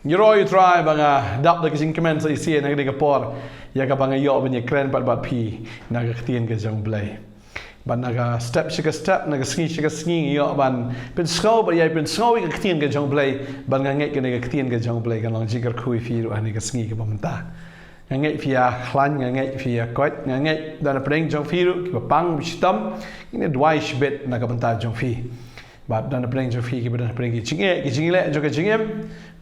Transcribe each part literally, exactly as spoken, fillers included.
Ngi ïaroh ïa u Trai ba nga dap da ka jingkmen sa shisien ha kane ka por, ïa kaba nga ïoh ban ïakren pat bad phi na ka ktien ka jong u Blei. Bad na ka step sha ka step, na ka sngi sha ka sngi, ngi ïoh ban pynsngew bad ïai pynsngew ïa ka ktien ka jong u Blei. Bad nga ngeit kane ka ktien ka jong u Blei kan long jingkyrkhu ïa phi ruh ha kane ka sngi kaba mynta. Nga ngeit phi ïa khlaiñ, nga ngeit phi ïa koit, nga ngeit don napdeng jong phi ruh kiba pang, ba shitom. Ngin ïa duwai shibit na ka bynta jong phi. Bad don napdeng jong phi kiba don napdeng ki jingeh, ki jingleh jong ka jingim,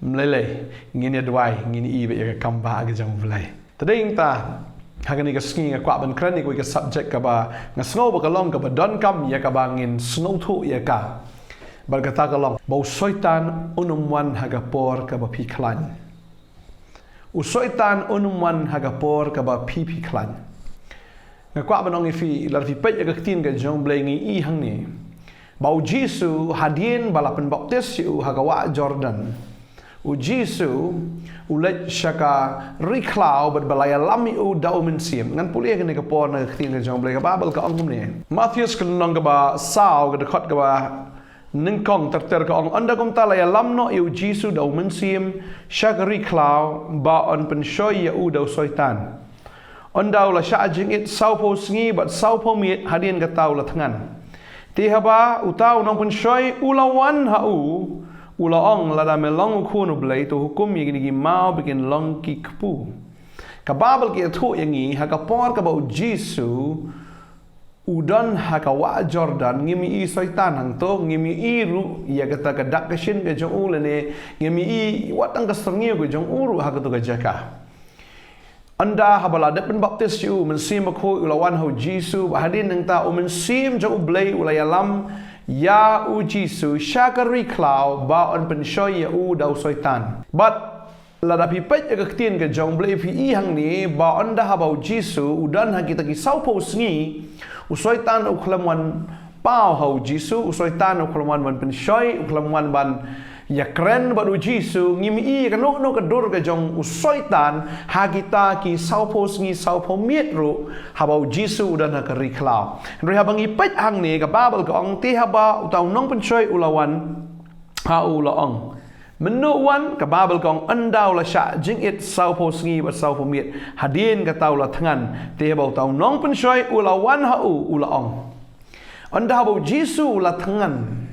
ym lei lei, ngin ïa duwai, ngin ïa i bad ïa ka kam ba ka jong u Blei. Te dei nangta, ha kane ka sngi nga kwah ban kren ïa kawei ka subject kaba nga sngew ba ka long kaba donkam ïa kaba ngin sngewthuh ïa ka. Bad kata ka long ba u Soitan un ym wan ha ka por kaba phi khlaiñ. U Soitan un ym wan ha ka por kaba phi phi khlaiñ. Nga kwah ban ong ïa phi, lada phi peit ïa ka ktien ka jong u Blei ngi i hangne ba u Jisu hadien ba la pynbaptis ïa u ha ka wah Jordan, u Jisu u leit sha ka ri khlaw bad ba la ïalam ïa u da u Mynsiem. Ngan pule ïa kane ka por na ka ktien ka jong u Blei, ka Baibl ka ong kumne. Mathaios ka lynnong kaba saw, ka dkhot kaba nyngkong ter ter, ka ong: Ynda kumta la ïalam noh ïa u Jisu da u Mynsiem sha ka ri khlaw ba yn pynshoi ïa u da u Soitan. Ynda u la shah jingit sawphew sngi bad sawphew miet, hadien kata u la thngan. Te haba uta u nongpynshoi u la wan ha u, u la ong: Lada me long u Khun u Blei, to hukum ïa kine ki maw ba kin long ki kpu. Ka Baibl ka ïathuh ïa ngi, ha ka por kaba u Jisu u don ha ka wah Jordan, ngim i Soitan hangto, ngim i ruh ïa kata ka dak ka shin ka jong u lane ngim i wat tang ka syrngiew ka jong u ruh ha kato ka jaka. Ynda haba la dep pynbaptis ïa u, u Mynsiem Bakhuid u la wan ha u Jisu, bad hadien nangta u Mynsiem jong u Blei u la ïalam ïa u Jisu sha ka ri khlaw ba yn pynshoi ïa u da u Soitan. Bad lada phi peit ïa ka ktien ka jong u Blei phi i hangne ba ynda haba u Jisu u don ha kita ki sawphew sngi, u Soitan u khlem wan paw ha u Jisu, u Soitan u khlem wan ban pynshoi, u khlem wan ban ïakren bad u Jisu. Ngim i ïa kano kano ka dur ka jong u Soitan ha kita ki sawphew sngi sawphew miet ruh haba u Jisu u don ha ka ri khlaw. Hynrei haba ngi peit hangne, ka Baibl ka ong: Te haba uta u nongpynshoi u la wan ha u, u la ong: Mynno wan? Ka Baibl ka ong: Ynda u la shah jingit sawphew sngi bad sawphew miet, hadien kata u la thngan. Te haba uta u nongpynshoi u la wan ha u, u la ong. Ynda haba u Jisu u la thngan.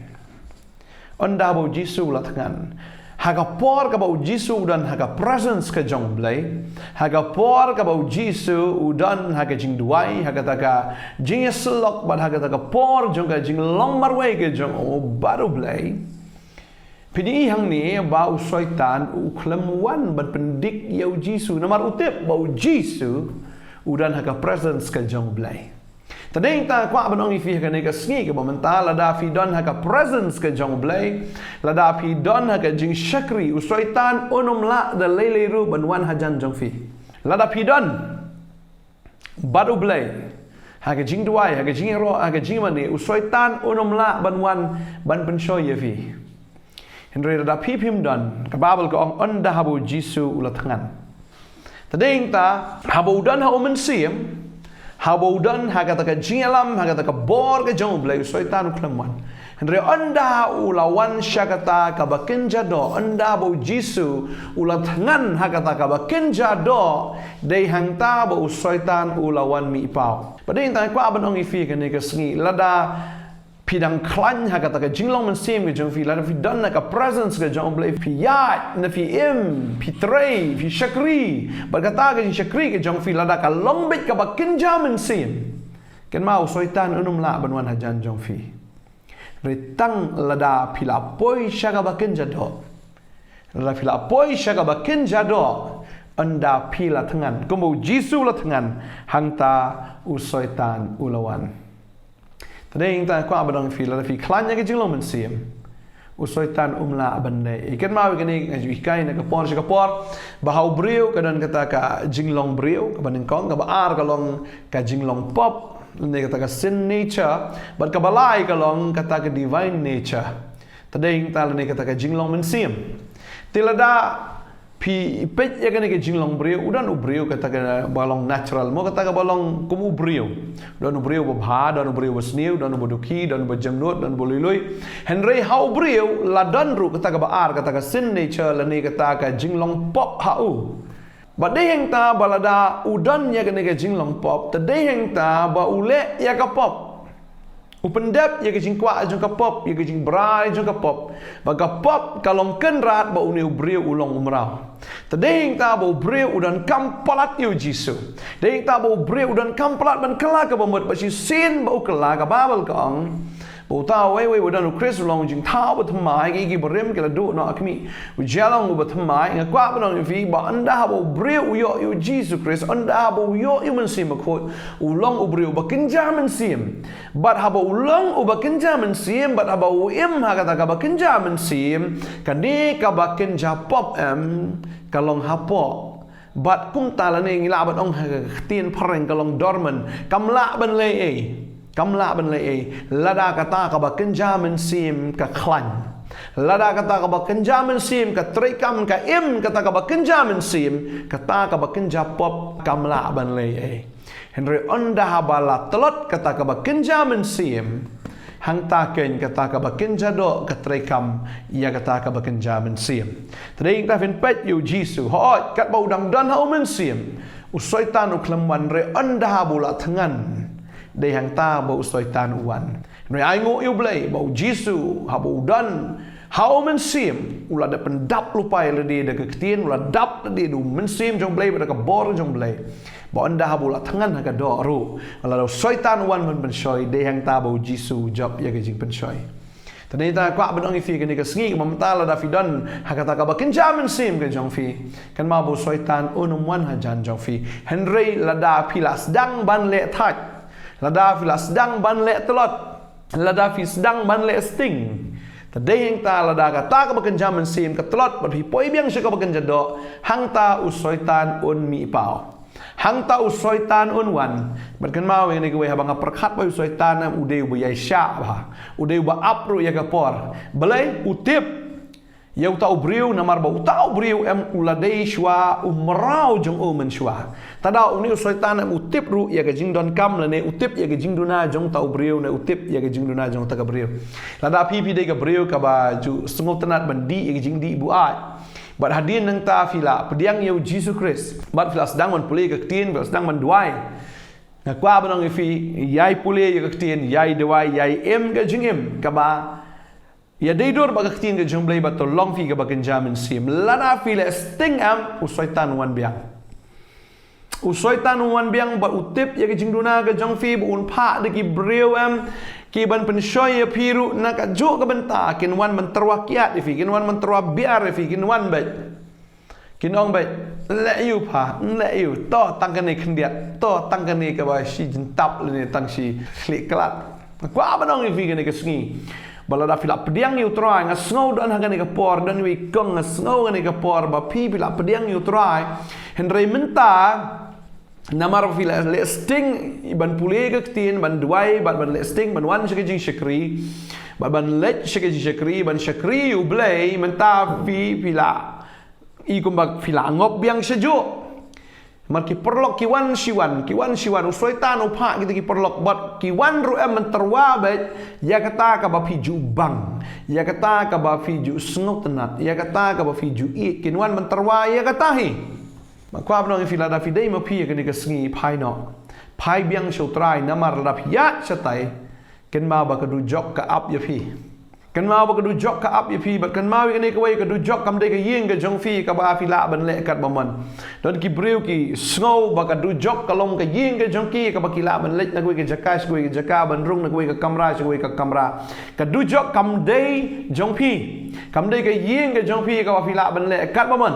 Ynda haba u Jisu u la thngan. Ha ka por kaba u Jisu u don ha ka presence ka jong u Blei, ha ka por kaba u Jisu u don ha ka jingduwai, ha kata ka jingïasyllok bad ha kata ka por jong ka jinglong marwei ka jong u bad u Blei, phin i hangne ba u Soitan u khlem wan ban pyndik ïa u Jisu, namar u tip ba u Jisu u don ha ka presence ka jong u Blei. Te dei nangta kwah ban ong ïa phi ha kane ka sngi kaba mynta, lada phi don ha ka presence ka jong u Blei, lada phi don ha ka jingshakri, u Soitan un ym lah da lei lei ruh ban wan hajan jong phi. Lada phi don bad u Blei ha ka jingduwai, ha ka jingïaroh, ha ka jingmane, u Soitan un ym lah ban wan ban pynshoi ïa phi. Hynrei lada phi phim don, ka Baibl ka ong: Ynda haba u Jisu u la thngan. Te dei nangta, haba u don ha u Mynsiem, haba u don ha kata ka jingïalam, ha kata ka bor ka jong u Blei, u Soitan u khlem wan. Hynrei ynda u la wan sha kata kaba kynja doh, ynda haba u Jisu u la thngan ha kata kaba kynja doh, dei hangta ba u Soitan u la wan mih paw. Bad dei nangta kwah ban ong ïa phi ha kane ka sngi, lada phi dang khlaiñ ha kata ka jinglong mynsiem ka jong phi, lada phi don ha ka presence ka jong u Blei, phi ïaid, ne phi im, phi trei, phi shakri bad kata ka jingshakri ka jong phi, lada ka long beit kaba kynja mynsiem, kynmaw u Soitan un ym lah ban wan hajan jong phi. Hynrei tang lada phi la poi sha kaba kynja doh. Lada phi la poi sha kaba kynja doh, ynda phi la thngan, kumba u Jisu u la thngan, hangta u Soitan u la wan. Te dei nangta kwah ban ong ïa phi, lada phi khlaiñ ha ka jinglong mynsiem, u Soitan um lah ban leh ei. Kynmaw ïa kane, nga ju hikai na ka por sha ka por, ba ha u briew ka don kata ka jinglong briew kaba nyngkong, kaba ar ka long ka jinglong pop, ne kata ka sin nature, bad kaba lai ka long kata ka divine nature. Te dei nangta lane kata ka jinglong mynsiem. Te lada Phi peit ïa kane ka jinglong briew, u don u briew kata kaba long natural, mo, kata kaba long kum u briew. U don u briew uba bha, don u briew uba sniew, don uba dukhi, don uba jemnud, don uba lui lui. Hynrei ha u briew la don ruh kata kaba ar, kata ka sin nature lane kata ka jinglong pop ha u. Bad dei hangta ba lada u don ïa kane ka jinglong pop, te dei hangta ba u leh ïa ka pop. U pyndep ïa ka jingkwah jong ka pop, ïa ka jingbrai jong ka pop. Ba ka pop ka long kynrad ba une u briew u long u mraw. Te dei hangta ba u briew u donkam palat ïa u Jisu. Dei hangta ba u briew u donkam palat ban kylla kaba mut, ba shisien ba u kylla, ka Baibl ka ong, ba uta uwei uwei uba don u Khrist u long u jingthaw bathymmai, ki, ki barim ki la duh noh ha khmih. U jia long uba thymmai. Nga kwah ban ong ïa phi ba ynda haba u briew u ïoh ïa u Jisu Khrist, ynda haba u ïoh ïa u Mynsiem Bakhuid, u long u briew uba kynja mynsiem. Bad haba u long uba kynja mynsiem, bad haba u im ha kata kaba kynja mynsiem, kane kaba kynja pop em, ka long hapoh. Bad kumta lane ngi lah ban ong ha ka ktien phareng ka long dormant. Kam lah ban leh ei. Kam lah ban leh ei. Lada kata kaba kynja mynsiem ka khlaiñ. Lada kata kaba kynja mynsiem ka treikam, ka im kata kaba kynja mynsiem, kata kaba kynja pop kam lah ban leh ei. Hynrei ynda haba la tlot kata kaba kynja mynsiem, hangta keiñ kata kaba kynja doh ka treikam ïa kata kaba kynja mynsiem. Te dei hangta phin peit ïa u Jisu. Hooid, katba u dang don ha u Mynsiem, u Soitan u khlem wan, hynrei ynda haba u la thngan, dei hangta ba u Soitan u wan. Hynrei ai nguh ïa u Blei ba u Jisu haba u don ha u Mynsiem, u la dep pyndap lypa ïa lade da ka ktien, u la dap lade da u Mynsiem jong u Blei bad da ka bor jong u Blei. Ba ynda haba u la thngan ha ka doh ruh, lada u Soitan u wan ban pynshoi, dei hangta ba u Jisu u jop ïa ka jingpynshoi. Te dei hangta kwah ban ong ïa phi kane ka sngi, kaba mynta lada phi don ha kata kaba kynja mynsiem ka jong phi, kynmaw ba u Soitan un ym wan hajan jong phi. Hynrei lada phi la sdang ban leh thait, lada phi la sdang ban leh tlot, lada phi sdang ban leh sting, te dei hangta lada kata kaba kynja mynsiem ka tlot bad phi poi biang sha kaba kynja doh, hangta u Soitan un mih paw. Hangta u Soitan un wan. Bad kynmaw ïa kane kawei, haba nga pyrkhat ba u Soitan em, u dei uba ïaishah bha, u dei uba ap ruh ïa ka por. Balei? U tip ïa uta u briew, namar ba uta u briew em u la dei shuwa u mraw jong u mynshuwa. Te da une u Soitan em u tip ruh ïa ka jingdonkam lane u tip ïa ka jingduna jong uta u briew, ne u tip ïa ka jingduna jong uta ka briew. Lada phi, phi dei ka briew kaba ju sngewtynnat ban dih ïa ka jingdih buaid, bad hadien nangta phi la pdiang ïa u Jisu Khrist, bad phi la sdang ban pule ïa ka ktien, phi la sdang ban duwai. Nga kwah ban ong ïa phi, ïai pule ïa ka ktien, ïai duwai, ïai im ka jingim kaba ïadei dur bad ka ktien ka jong u Blei, bad to long phi kaba kynja mynsiem. Lada phi leh sting em, u Soitan u wan biang. U Soitan u wan biang bad u tip ïa ka jingduna ka jong phi, ba un phah da ki briew em, ki ban pynshoi ïa phi ruh na kajuh ka bynta, kin wan ban tyrwa kiad ïa phi, kin wan ban tyrwa biar ïa phi, kin wan beit. Kin ong beit, leh ïa u pha, leh ïa u, to tang kane khyndiat, to tang kane kaba shi jyntap lane tang shi khlieh klat. Kwah ban ong ïa phi kane ka sngi, ba lada phi la pdiang ïa u Trai, nga sngew don ha kane ka por, don iwei i kong, nga sngew kane ka por ba phi, phi la pdiang ïa u Trai. Hynrei mynta, namar ba phi la leh sting ban pule ka ktien, ban duwai, bad ban leh sting ban wan sha ka jingshakri, bad ban leit sha ka jingshakri, ban shakri ïa u Blei, mynta phi, phi la i kumba phi la ngop biang shajuh. Namar ki paralok ki wan shi wan, ki wan shi wan, u Soitan u phah kita ki paralok, bad ki wan ruh em ban tyrwa beit ïa kata kaba phi ju bang, ïa kata kaba phi ju sngewtynnat, ïa kata kaba phi ju ïeit, kin wan ban tyrwa ïa kata hi. Nga kwah ban ong ïa phi, lada phi dei ma phi ïa kane ka sngi, phai noh. Phai biang sha u Trai, namar lada phi ïaid shatai, kynmaw ba ka dujok ka ap ïa phi. Kynmaw ba ka dujok ka ap ïa phi, bad kynmaw ïa kane kawei, ka dujok kam dei ka ïing ka jong phi kaba phi lah ban leh katba mon. Don ki briew ki sngew ba ka dujok ka long ka ïing ka jong ki, kaba ki lah ban leit na kawei ka jaka sha kawei ka jaka, ban rung na kawei ka kamra sha kawei ka kamra. Ka dujok kam dei jong phi. Kam dei ka ïing ka jong phi kaba phi lah ban leh katba mon.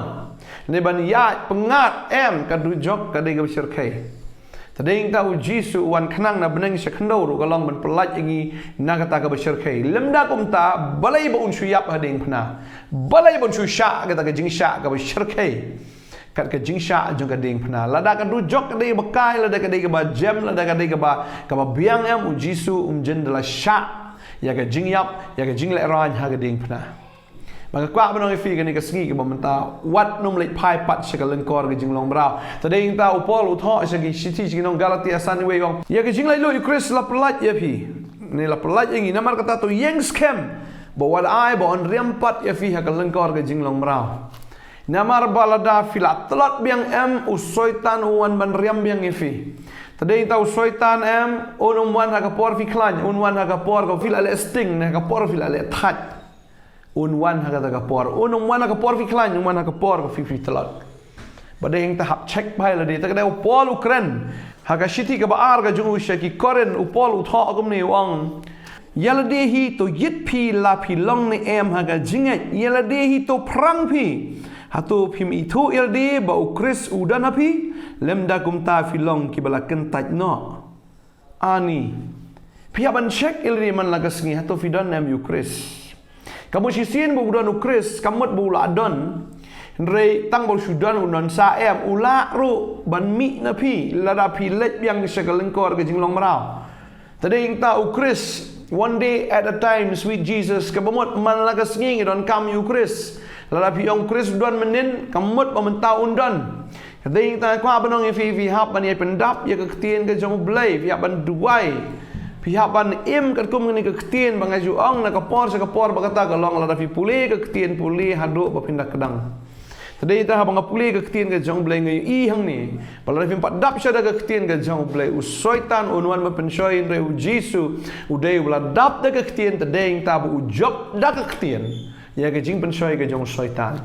Ne ban ïaid pyngngad em, ka dujok ka dei kaba shyrkhei. Te dei hangta u Jisu u wan khnang na bneng sha khyndew ruh ka long ban pyllait ïa ngi na kata kaba shyrkhei. Lymda kumta, balei ba un shu ïap ha diengphna? Balei ba un shu shah kata ka jingshah kaba shyrkhei? Kat ka jingshah jong ka diengphna. Lada ka dujok ka dei kaba kai, lada ka dei kaba jem, lada ka dei kaba, kaba biang em, u Jisu um jin da la shah ïa ka jingïap, ïa ka jinglehrain ha ka diengphna. Ba nga kwah ban ong ïa phi kane ka sngi kaba mynta, wat nym leit phai pat sha ka lyngkor ka jinglong mraw. Te dei nangta u Paul u thoh sha ki shithi sha ki nong Galatia san, u ong, ïa ka jinglaitluid u Khrist la pyllait ïa phi, ne la pyllait ïa ngi, namar kata to ïeng skhem, ba wat ai ba yn riam pat ïa phi ha ka lyngkor ka jinglong mraw. Namar ba lada phi la tlot biang, em, u Soitan u wan ban riam biang ïa phi. Te dei nangta u Soitan, em, un ym wan ha ka por phi khlaiñ, un wan ha ka por kaba phi la leh sting, ne ha ka por phi la leh thait. Un wan ha kata ka por, un ym wan ha ka por phi khlaiñ, un wan ha ka por kaba phi, phi tlot. Ba dei nangta hap check bha ïa lade. Te ka dei u Paul u kren ha ka shithi kaba ar ka jong u sha ki Korinth, u Paul u thoh kumne, u ong, ïa lade hi to ïit phi la phi long ne em ha ka jingngeit, ïa lade hi to phrang phi. Hato phim ithuh ïa lade ba u Khrist u don ha phi, lymda kumta phi long kiba la kyntait noh? Ani, phi hap ban check ïa lade man la ka sngi, hato phi don ne em ïa u Khrist. Ka mut shisien ba u don u Khrist, ka mut ba u la don. Hynrei tang ba u shu don, u don sa, em, u lah ruh ban mih na phi lada phi leit biang sha ka lyngkor ka jinglong mraw. Te dei nangta u Khrist, one day at a time, sweet Jesus, kaba mut man la ka sngi ngi donkam ïa u Khrist. Lada phi ong u Khrist u don mynnin, ka mut ba mynta un don. Te dei nangta kwah ban ong ïa phi, phi hap ban ïai pyndap ïa ka ktien ka jong u Blei, phi hap ban duwai. Phi hap ban im katkum kane ka ktien ba nga ju ong na ka por sha ka por, ba kata ka long lada phi pule ka ktien, pule haduh ba phin da kdang. Te dei nangta haba nga pule ka ktien ka jong u Blei, nga ïohi hangne ba lada phim pat dap shuwa da ka ktien ka jong u Blei, u Soitan un wan ban pynshoi, hynrei u Jisu u dei uba la dap da ka ktien. Te dei nangta ba u jop da ka ktien ïa ka jingpynshoi ka jong u Soitan.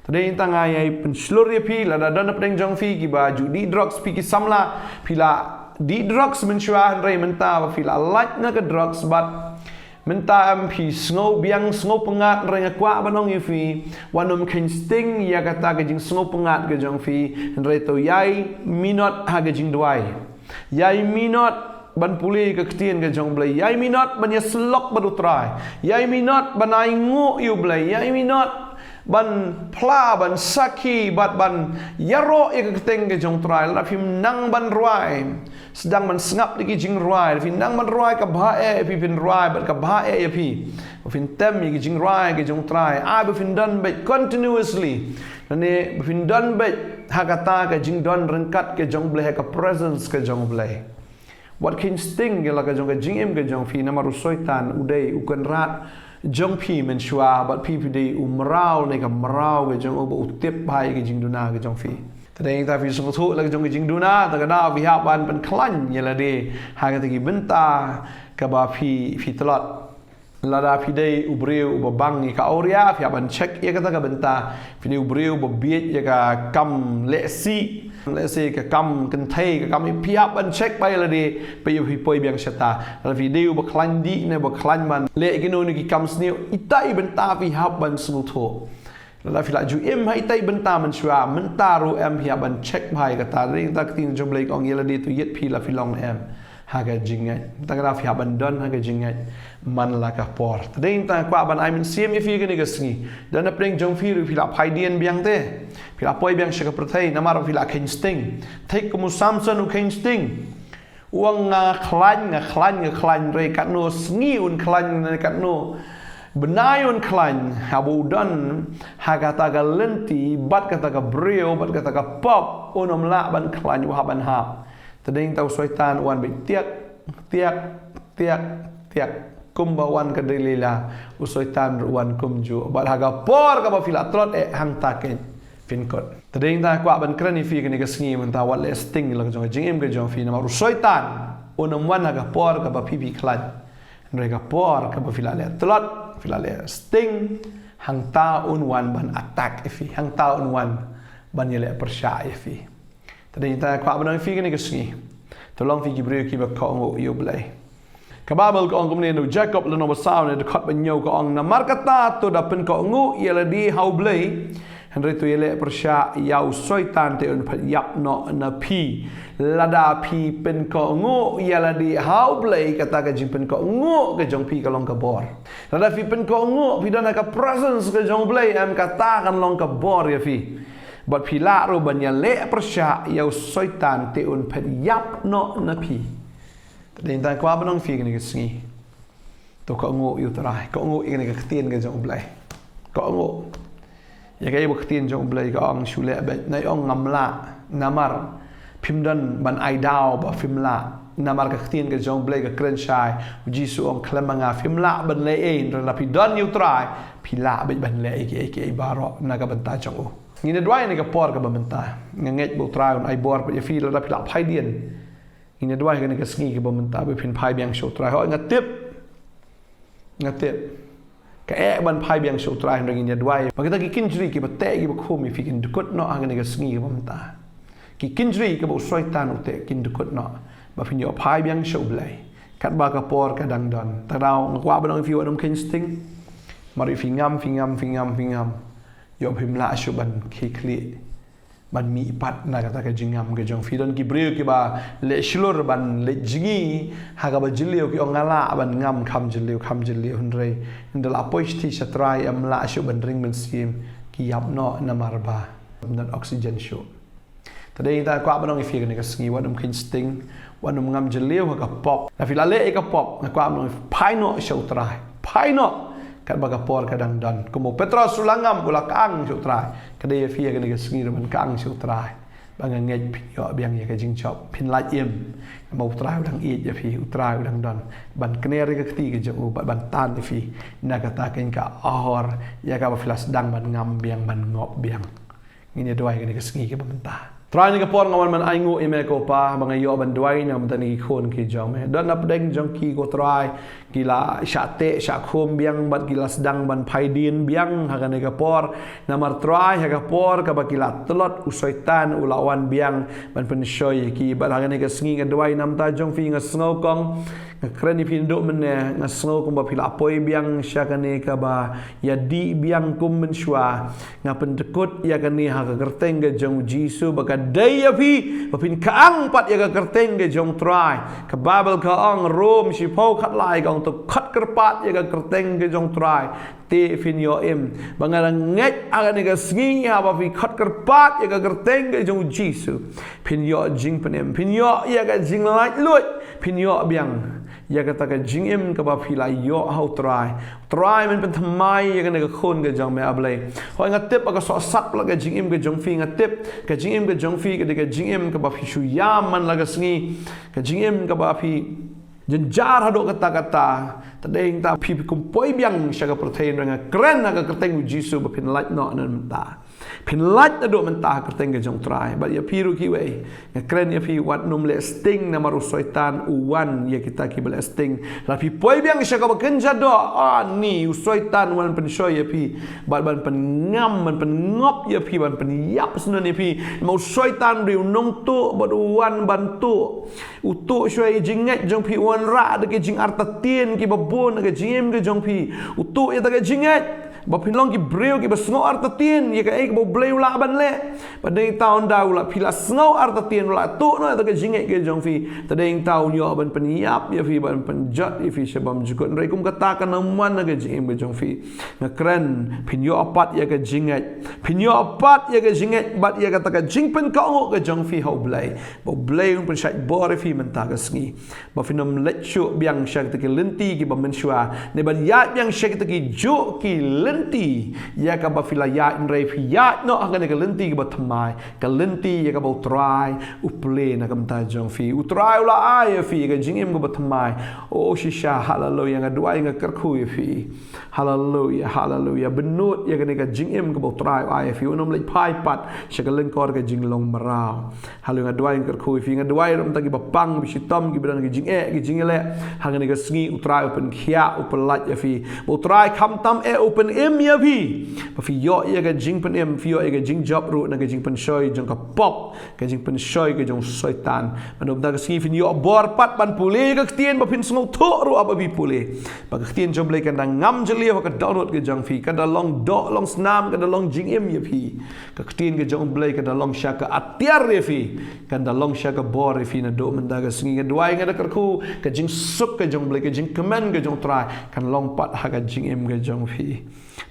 Te dei nangta nga ïai pynshlur ïa phi, lada don hapdeng jong phi kiba ju dih drugs, phi ki samla, phi la dih drugs mynshuwa, hynrei mynta ba phi la lait na ka drugs bad mynta, em, phi sngew biang, sngew pyngngad, hynrei nga kwah ban ong ïa phi, wat nym kheiñ sting ïa kata ka jingsngew pyngngad ka jong phi, hynrei to ïai minot ha ka jingduwai. Ïai minot ban pule ka ktien ka jong u Blei, ïai minot ban ïasyllok bad u Trai, ïai minot ban ainguh ïa u Blei, ïai minot ban phla, ban sakhi, bad ban ïaroh ïa ka kyrteng ka jong u Trai. Lada phim nang ban rwai, sdang ban sngap da ki jingrwai. Lada phi nang ban rwai, kaba eh ïa phi phin rwai, bad kaba eh ïa phi ba phin tem ïa ki jingrwai ka jong u Trai. Ai ba phin don beit continuously, lane ba phin don beit ha kata ka jingdon ryngkat ka jong u Blei, ha ka presence ka jong u Blei. Wat kheiñ sting ïa la ka jong ka jingim ka jong phi, namar u Soitan u dei u kynrad jong phi mynshuwa, bad phi, phi dei u mraw, ne ka mraw ka jong u, ba u tip bha ïa ka jingduna ka jong phi. Te dei nangta phi sngewthuh la ka jong ka jingduna, te ka daw phi hap ban pynkhlaiñ ïa lade ha kata ki bynta kaba phi, phi tlot. Lada phi dei u briew uba bang ïa ka awria, phi hap ban check ïa kata ka bynta. Phi dei u briew uba bieit ïa ka kam lehsih, lehse ka kam kynthei, ka kam, phi hap ban check bha ïa lade, phi, phi poi biang shata. Lada phi dei uba khlaiñ dih ne ba khlaiñ ban leh kino kino ki kam sniew, ita i bynta phi hap ban sngewthuh. Lada phi la ju im ha ita i bynta mynshuwa, mynta ruh em phi hap ban check bha ïa kata. Te dei nangta ka ktien jong u Blei ka ong, ïa lade to ïit phi la phi long ne em ha ka jingngeit. Te ka daw phi hap ban don ha ka jingngeit man la ka por. Te dei nangta kwah ban ai mynsiem ïa phi kane ka sngi. Don hapdeng jong phi ruh phi la phaidien biang te, phi la poi biang sha ka pyrthei, namar phi la kheiñ sting. Thik kum u Samson u kheiñ sting. U ong, nga khlaiñ, nga khlaiñ, nga khlaiñ, hynrei katno sngi un khlaiñ, katno bnai un khlaiñ, haba u don ha kata ka lynti bad kata ka briew bad kata ka pop, un ym lah ban khlaiñ, u hap ban hap. Te dei nangta u Soitan u wan beit tiak, tiak, tiak, tiak. Kumba wan ka Delilah, u Soitan ruh u wan kumjuh. Bad ha ka por kaba phi la tlot eh, hangta keiñ phin kut. Te dei nangta kwah ban kren ïa phi kane ka sngi mynta, wat leh sting la ka jong ka jingim ka jong phi, namar u Soitan un ym wan ha ka por kaba phi, phi khlaiñ, hynrei ka por kaba phi la leh tlot, phi la leh sting, hangta un wan ban attack ïa phi, hangta un wan ban ïaleh pyrshah ïa phi. Te dei nangta kwah ban ong ïa phi kane ka sngi, to long phi ki briew kiba kohnguh ïa u Blei. Ka Baibl ka ong kumne, na u Jakob lynnong ba saw, na ka dkhot ba hynñiew ka ong, namar kata to da pynkohnguh ïa lade ha u Blei, hynrei to ïaleh pyrshah ïa u Soitan, te un phet ïap noh na phi. Lada phi pynkohnguh ïa lade ha u Blei, kata ka jingpynkohnguh ka jong phi ka long ka bor. Lada phi pynkohnguh, phi don ha ka presence ka jong u Blei, em, kata kan long ka bor ïa phi. Bad phi lah ruh ban ïaleh pyrshah ïa u Soitan, te un phet ïap noh na phi. Te dei nangta kwah ban ong ïa phi kane ka sngi, to kohnguh ïa u Trai, kohnguh ïa kane ka ktien ka jong u Blei. Ka ong, ïa kaei ba ka ktien jong U Blei ka ong, shu leh beit. Nai ong, ngam lah. Namar phim don ban ai daw ba phim lah. Namar ka ktien ka jong U Blei ka kren shai. U Jisu ong, khlem ma nga phim lah ban leh ei, hynrei lada phi don ïa U Trai, phi lah beit ban leh ei ki ei ki ei baroh na ka bynta jong u. Ngin ïa duwai ha kane ka por kaba mynta. Nga ngeit ba U Trai un ai bor pat ïa phi lada phi lah phai dien. Ngin ïa duwai ha kane ka sngi kaba mynta ba phin phai biang sha U Trai. Hooid, nga tip, nga tip, ka eh ban phai biang sha U Trai, hynrei ngin ïa duwai ba kita ki kynjri kiba teh kiba khum ïa phi kin dkut noh ha kane ka sngi kaba mynta. Ki kynjri kiba u Soitan u teh kin dkut noh, ba phin ïoh phai biang sha U Blei. Katba ka por ka dang don. Tang daw nga kwah ban ong ïa phi, wat nym kheiñ sting. Namar ïa phi ngam, phi ngam, phi ngam, phi ngam, ïoh phim lah shuh ban khie khlieh, ban mih pat na kata ka jingngam ka jong phi. Don ki briew kiba leh shlur ban leit jngi ha kaba jylliew, ki ong, nga lah ban ngam kham jylliew, kham jylliew, hynrei ynda la poi shithi sha trai, em lah shuh ban ring mynsiem, ki ïap noh namar ba ym don oxygen shuh. Te dei nangta kwah ban ong ïa phi ha kane ka sngi, wat nym kheiñ sting, wat nym ngam jylliew ha ka pop. Lada phi la leh ïa ka pop, nga kwah ban ong, phai noh sha U Trai. Phai noh, katba ka por ka dang don. Kumba u Petros u la ngam, u la kang sha U Trai. Ka dei ïa phi ha kane ka sngi ruh ban kang sha U Trai. Ba nga ngeit phin ïoh biang ïa ka jingjop, phin lait im. Namar U Trai u dang ïeit ïa phi, U Trai u dang don ban kner ïa ka kti ka jong u, bad ban tan ïa phi na kata ka, ka hor ïa kaba phi la sdang ban ngam biang, ban ngop biang. Ngin ïa duwai ha kane ka sngi kaba mynta. Trai, ha kane ka por nga wan ban ainguh ïa me ko Pa, ba nga ïoh ban duwai na ka bynta kine ki khun ki jong me. Don na pdeng jong ki ko Trai, ki la shah teh shah khum biang bad ki la sdang ban phai dien biang ha kane ka por. Namar Trai, ha ka por kaba ki la tlot, u Soitan u la wan biang ban pynshoi ïa ki. Bad ha kane ka sngi nga duwai na ka bynta jong phi, nga sngew kong, nga kren ïa phi naduh mynne, nga sngew kumba phi la poi biang sha kane kaba ïadih biang kum mynshuwa. Nga pyndkut ïa kane ha ka kyrteng ka jong U Jisu, ba ka dei ïa phi ba phin kang pat ïa ka kyrteng ka jong U Trai. Ka Baibl ka ong, Rom shiphew khatlai ka ong, to khot kyrpad ïa ka kyrteng ka jong U Trai, te phin ïoh im. Ba nga ngeit ha kane ka sngi, haba phi khot kyrpad ïa ka kyrteng ka jong U Jisu, phin ïoh jingpynim, phin ïoh ïa ka jinglaitluid, phin ïoh biang ïa kata ka jingim kaba phi la ïoh ha U Trai. Trai, men pynthymmai ïa kane ka khun ka jong me, A Blei. Hooid, nga tip ba ka sohsat palat ka jingim ka jong phi, nga tip ka jingim ka jong phi ka dei ka jingim kaba phi shu ïam man la ka sngi, ka jingim kaba phi jynjar haduh katta katta. Te dei nangta phi, phi kum poi biang sha ka pyrthei, nga kren ha ka kyrteng U Jisu ba phin lait noh na mynta. Phin lait naduh mynta ha ka kyrteng ka jong U Trai. Bad ïa phi ruh kiwei, nga kren ïa phi, wat nym leh sting, namar u Soitan u wan ïa kita kiba leh sting. Lada phi poi biang sha kaba kynja doh, ani, u Soitan u wan pynshoi ïa phi, bad ban pynngam, ban pynngop ïa phi, ban pynïap syndon ïa phi. Namar u Soitan u dei u nongtuh, bad u wan ban tuh. U tuh shuwa ïa ka jingngeit jong phi, u wanrah da ki jingartatien kiba bun ha ka jingim ka jong phi. U tuh ïa kata ka jingngeit ba phin long ki briew kiba sngew artatien ïa kaei kaba U Blei u lah ban leh. Bad dei nangta, ynda u la, phi la sngew artatien, u la tuh noh ïa kata ka jingngeit ka jong phi, te dei nangta un ïoh ban pynïap ïa phi, ban pynjot ïa phi sha bymjukut. Hynrei kum kata kan ym wan ha ka jingim ka jong phi. Nga kren, phin ïoh pat ïa ka jingngeit, phin ïoh pat ïa ka jingngeit bad ïa kata ka jingpynkohnguh ka jong phi ha U Blei. Ba U Blei un pynshait bor ïa phi mynta ka sngi. Ba phin ym leit shuh biang sha kita ki lynti kiba mynshuwa, ne ban ïaid biang sha kita kijuh ki lynti ïa kaba phi la ïaid, hynrei phi ïaid noh ha kane ka lynti kaba thymmai, ka lynti ïa kaba U Trai u plie na ka bynta jong phi. U Trai u la ai ïa phi ka jingim kaba thymmai. O shisha, haleluya, nga duwai, nga kyrkhu ïa phi. Haleluya, haleluya. Bynnud ïa kane ka jingim kaba U Trai u ai ïa phi. Un ym leit phai pat sha ka lyngkor ka jinglong mraw. Haleluya, nga duwai, nga kyrkhu ïa phi, nga duwai ruh na bynta kiba pang, kiba shitom, kiba don ki jingeh, ki jingeh ha kane ka sngi. U Trai u pynkhiah, u pyllait ïa phi. Ba U Trai khamtam eh u pynim ïa phi. Ba phi ïoh ïa ka jingpynim, phi ïoh ïa ka jingjop ruh na ka jingpynshoi jong ka pop, ka jingpynshoi ka jong u Soitan. Bad na bynta ka sngi phin ïoh bor pat ban pule ïa ka ktien, ba phin sngewthuh ruh haba phi pule. Ba ka ktien jong U Blei kan da ngam jylliew ha ka dohnud ka jong phi, kan da long doh long snam, kan da long jingim ïa phi. Ka ktien ka jong U Blei kan da long sha ka atiar ïa phi, kan da long sha ka bor ïa phi naduh mynta ka sngi. Nga duwai, nga da kyrkhu ka jingsuk ka jong U Blei, ka jingkmen ka jong U Trai kan long pat ha ka jingim ka jong phi.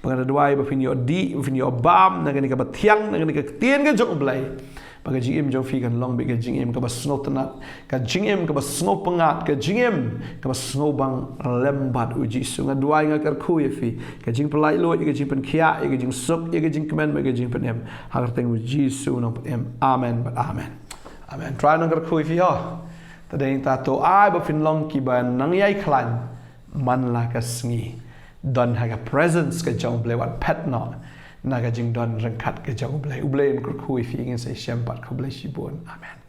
Ba nga da duwai ba phin ïoh dih, ba phin ïoh bam na kane kaba thiang, na kane ka ktien ka jong U Blei. ba ka jingim jong phi kan long beit ka jingim kaba sngewtynnat, ka jingim kaba sngewpyngngad, ka jingim kaba sngewbang lem bad U Jisu. Nga duwai, nga kyrkhu ïa phi, ka jingpynlait luid, ïa ka jingpynkhiah, ïa ka jingsuk, ïa ka jingkmen, ïa ka jingpynim, ha ka kyrteng U Jisu U Nongpynim. Amen bad amen. Amen. Trai nang kyrkhu ïa phi ho. Te dei ta to ai ba phin long kiba nang ïai khlaiñ man la ka sngi, don ha ka presence ka jong U Blei, wat phet noh na ka jingdon ryngkat ka jong U Blei. U Blei un kyrkhu ïa phi. Ngin sa ïashem pat. Khublei shibun. Amen.